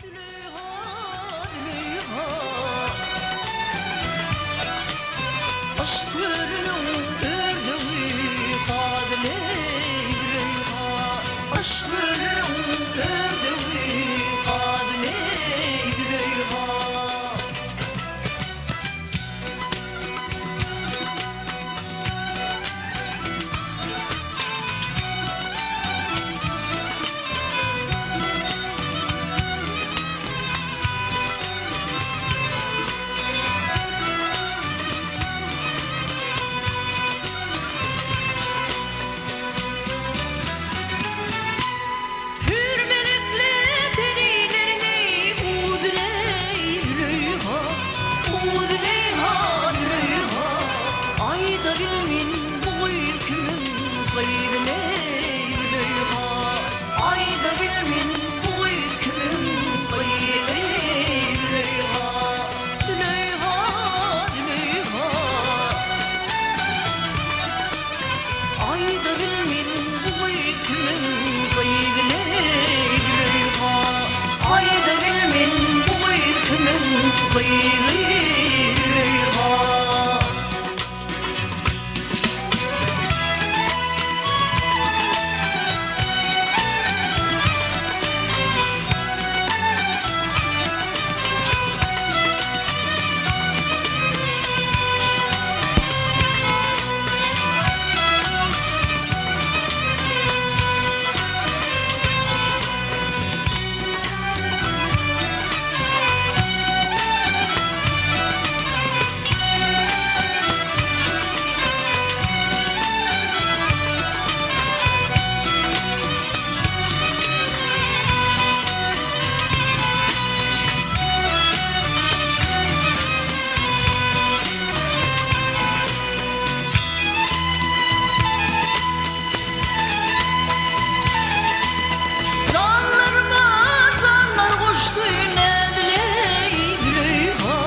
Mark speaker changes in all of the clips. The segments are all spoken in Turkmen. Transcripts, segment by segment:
Speaker 1: Züleýha, Züleýha. Yşk kölüniň ördegi gazyleý, Züleýha. Yşk kölüniň ördegi gazyleý, Züleýha. Hür melekli perileriňi uzleý, Züleýha, uzleýha, Züleýha. Aýda bilmen bu gyz kimiň gyzy-leý, Züleýha. Aýda bilmen bu gyz kimiň gyzy, Züleýha, Züleýha, Züleýha. Aýda bilmen bu gyz kimiň gyzy-leý, Züleýha. Aýda bilmen bu gyz kimiň gyzy, Züleýha. Janlaryma janlar goşdy nädileý Züleýha,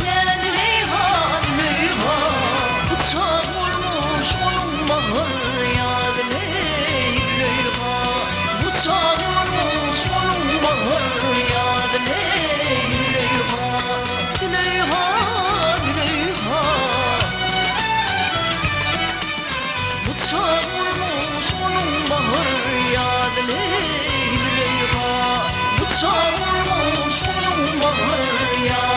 Speaker 1: nädileý-ha Züleýha. Pyçak bolmuş onuň bagyr ýazyleý Züleýha. Pyçak bolmuş onuň bagyr ýazyleý Züleýha, Züleýha, Züleýha. Bıçak vurmuş onuň bagyr ýazyleý Züleýha. Bıçak vurmuş onuň bagyr ýazyleý.